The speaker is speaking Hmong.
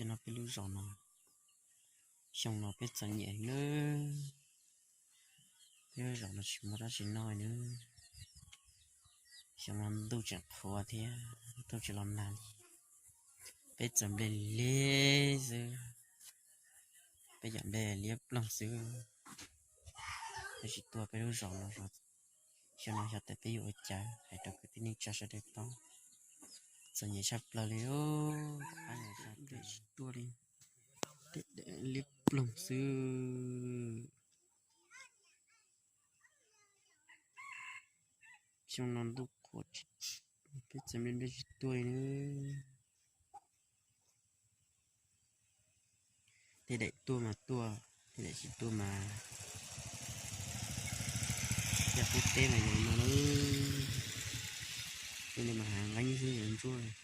No peb lub zos no, xyoo no peb txom nyem nawb. Peb lub zos no tsis muaj dab tsi noj nawb. Xyoo no ntuj tseem qhuav thiab ntuj tsis los nag li. Peb txawm nplej liab xwb, peb yam nplej liab ploog xwb. Peb tsis tuaj peb lub zos no, xyoo no xyov tias peb yuav ua cas, hais rau kwv tij neej tsa sawv daws paub. Txom nyem tshaj plaws li. Tsis tuaj li, liab ploog xwb. Xyoo no ntuj qhuav, peb txawm nplej nplej tsis tuaj li nawb. Tej daim tuaj mas tuaj, tej daim tsis tuaj mas yog qub teb mas yog li no nawb. Tej no mas hav nqeeb xwb, yuav ntsuab